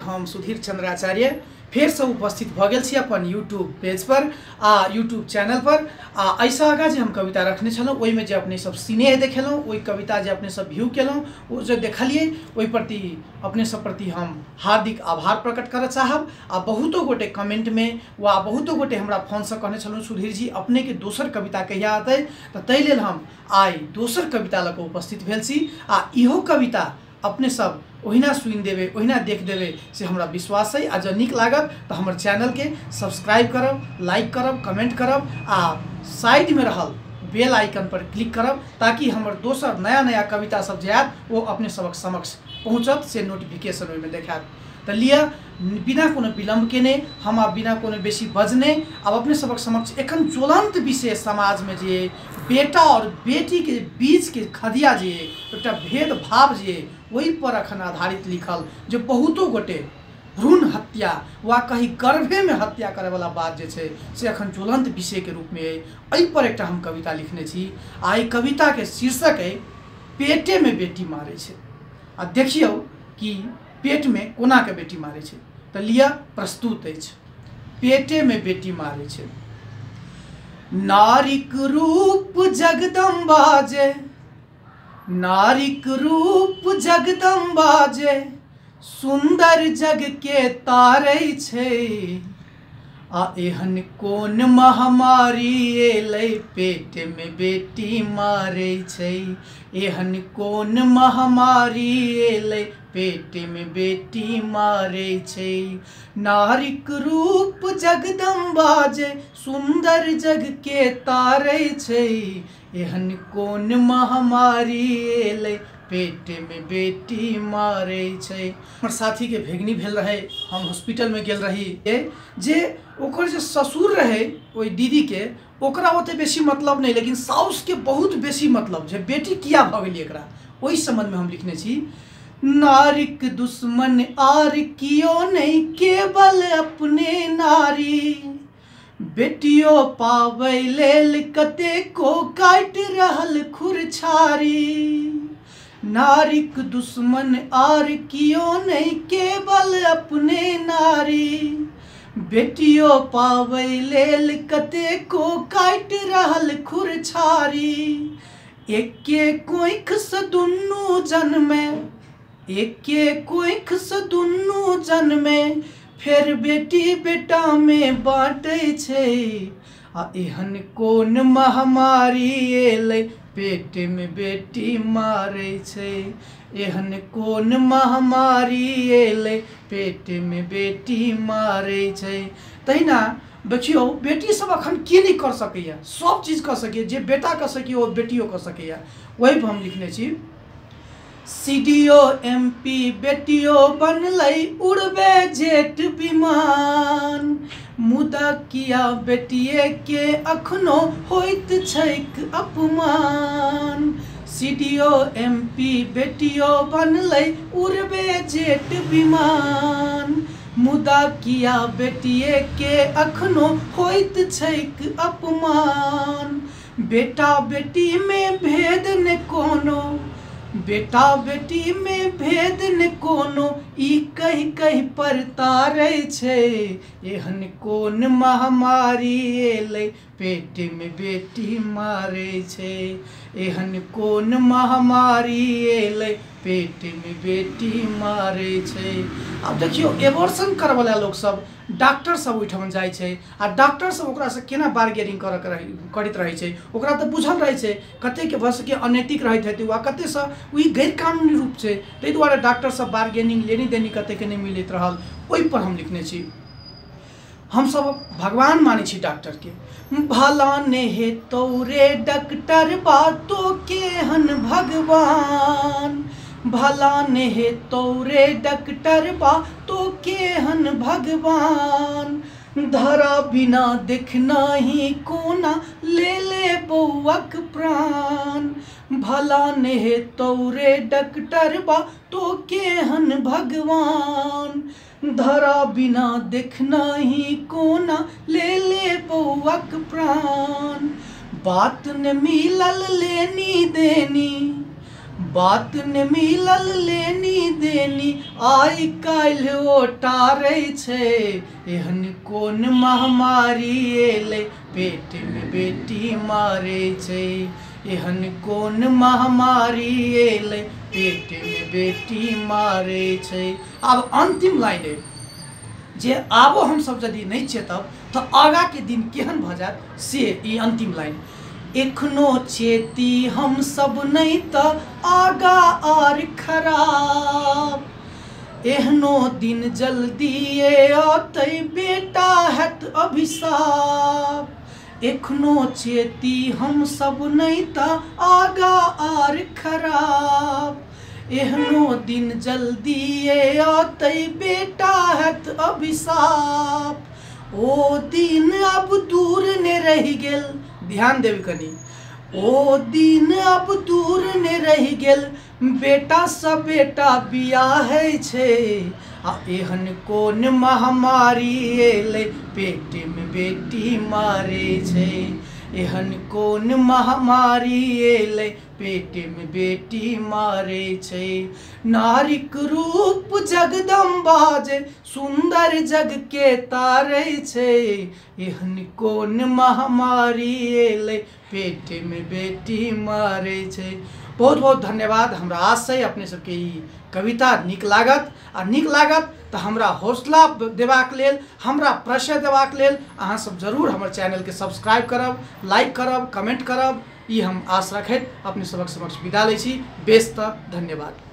हम सुधीर चंद्राचार्य फेरसँ उपस्थित भऽ गेल छी अपन यूट्यूब पेज पर आ यूट्यूब चैनल पर। आ एहिसँ आगाँ जे हम कविता रखने छलहुँ ओहिमे जे अपने सब सिनेह देखेलहुँ, ओहि कविता जे अपने सब व्यू केलहुँ, ओ जे देखलियै, ओहि प्रति अपने सब प्रति हम हार्दिक आभार प्रकट करऽ चाहब। आ बहुतो गोटे कमेंटमे वा बहुतो गोटे हमरा फोनसँ कहने छलहुँ, सुधीर जी अपनेके दोसर कविता कहिया अतै, तऽ ताहि लेल हम आइ दोसर कविता लऽ कऽ उपस्थित भेल छी। आ इहो कविता अपने सब ओहिना सुनि देबै, ओहिना देख देबै से हमरा विश्वास अइ। आ जँ नीक लागत तऽ हमर चैनलके सब्सक्राइब करब, लाइक करब, कमेंट करब आ साइडमे रहल बेल आइकन पर क्लिक करब ताकि हमर दोसर नया नया कविता सब जे आयत ओ अपने सबक समक्ष पहुँचत, से नोटिफिकेशन ओहिमे देखायत। तऽ लिअ, बिना कोनो विलम्ब केने हम आब बिना कोनो बेसी बजने आब अपने सबक समक्ष एखन ज्वलंत विषय समाजमे जे बेटा और बेटीके बीचके खदिया जे एकटा भेदभाव जे ओहि पर अखन आधारित लिखल जे बहुतो गोटे भ्रूण हत्या वा कहीं गर्भेमे हत्या करैवला बात जे छै से अखन ज्वलंत विषयके रूपमे अइ। एहि पर एकटा हम कविता लिखने छी आ एहि कविताके शीर्षक अइ पेटेमे बेटी मारै छै। आ देखियौ कि पेटमे कोना के बेटी मारै छै। तऽ लिअ, प्रस्तुत अछि पेटेमे बेटी मारै छै। नारीक रूप जगदम्बा जे, नारीक रूप जगदम्बा जे सुन्दर जग के तारै छै। आ एहन कोन महामारी एलै पेटमे बेटी मारै छै। एहन कोन महामारी एलै पेटमे बेटी मारै छै। नारीक रूप जगदम्बा जे सुन्दर जग के तारै छै। एहन कोन महामारी एलै पेटमे बेटी मारै छै। हमर साथीके भेगनी भेल रहै, हम हॉस्पिटलमे गेल रही। जे ओकर जे ससुर रहै ओहि दीदीके, ओकरा ओते बेसी मतलब नहि, लेकिन साउसके बहुत बेसी मतलब जे बेटी किया भऽ गेली एकरा, ओहि सम्बन्धमे हम लिखने छी। नारीक दुश्मन आर कियो नहि केवल अपने नारी, बेटियो पाबै लेल कतेको काटि रहल खुरछारी। नारीक दुश्मन आर कियो नहि केवल अपने नारी, बेटियो पाबै लेल कतेको काटि रहल खुरछारी। एके कोखिसँ दुनू जन्मे, एके कोखिसँ दुनू जन्मे, फेर बेटी बेटामे बाँटै छै। आ एहन कोन महामारी एलै पेटमे बेटी मारै छै। एहन कोन महामारी एलै पेटमे बेटी मारै छै। तहिना देखियौ, बेटी सब अखन की नहि कर सकैए, सब चीज कऽ सकैए, जे बेटा कऽ सकैए ओ बेटियो कऽ सकैए। ओहि पर हम लिखने छी। सीडीओ एमपी बेटियो बनलै उड़बे जेट विमान, मुदा किया बेटिए के अखनो होइत छैक अपमान। सीडीओ एमपी बेटियो बनलै उड़बे जेट विमान, मुदा किया बेटिए के अखनो होइत छैक अपमान। बेटा बेटी में भेद ने कोनो, बेटा बेटी में भेद ने कोनो, ई कहि कहि पर तारै छै। एहन कोन महामारी एलै पेटमे बेटी मारै छै। एहन कोन महामारी एलै पेटमे बेटी मारै छै। आब देखियौ, एबॉर्शन करवला लोकसब डॉक्टर सब ओहिठाम जाइ छै आ डॉक्टर सब ओकरासँ केना बार्गेनिंग करैत रहै छै। ओकरा तऽ बुझल रहै छै कतेकके भऽ सकैए अनैतिक रहैत हेतै वा कतेकसँ ई गैर कानूनी रूप छै, ताहि दुआरे डॉक्टर सब बार्गेनिंग लेनी देनी कतेकके नहि मिलैत रहल। ओहि पर हम लिखने छी। हमसब भगवान मानै छी डॉक्टरके। भला ने हेतौ रे डॉक्टर बातो केहन भगवान, भला ने हेतौ रे डॉक्टर बातो केहन भगवान। धरा बिना देखना ही कोना ले ले बौआक प्राण, भला ने हेतौ रे डॉक्टर बातो केहन भगवान। धरा बिना देखना ही कोना ले ले बौआक प्राण। बात ने मिलल लेनी देनी, बात ने मिलल लेनी देनी आइ काल्हि ओ टारै छै। एहन कोन महामारी एलै पेटमे बेटी मारै छै। एहन कोन महामारी एलै पेटमे बेटी मारै छै। आब अंतिम लाइन अइ जे आबो हमसब यदि नहि चेतब तऽ आगाँके दिन केहन भऽ जायत से ई अंतिम लाइन। एखनो चेती हमसब नहि तऽ आगा आर खराब, एहनो दिन जल्दिए औतै बेटा हैत अभिशाप। एखनो चेती हमसब नहि तऽ आगा आर खराब, एहनो दिन जल्दिए औतै बेटा हैत अभिशाप। ओ दिन अब दूर ने रहि गेल, ध्यान देब कनी, ओ दिन अब दूर ने रहि गेल बेटा सब बेटा बियाहै छै। आ एहन कोन महामारी एलै पेटमे बेटी मारै छै। एहन कोन महामारी एलै पेटमे बेटी मारै छै। नारीक रूप जगदम्बा जे सुन्दर जग के तारै छै। एहन कोन महामारी एलै पेटमे बेटी मारै छै। बहुत बहुत धन्यवाद। हमरा आश है अपने सबके ई कविता नीक लागत, आ नीक लागत तऽ हमरा हौसला देबाक लेल, हमरा प्रश्रय देबाक लेल अहाँ सब जरूर हमर चैनलके सब्सक्राइब करब, लाइक करब, कमेंट करब। ई हम आश रखैत अपने सबक समक्ष विदा लै छी। बेस तऽ धन्यवाद।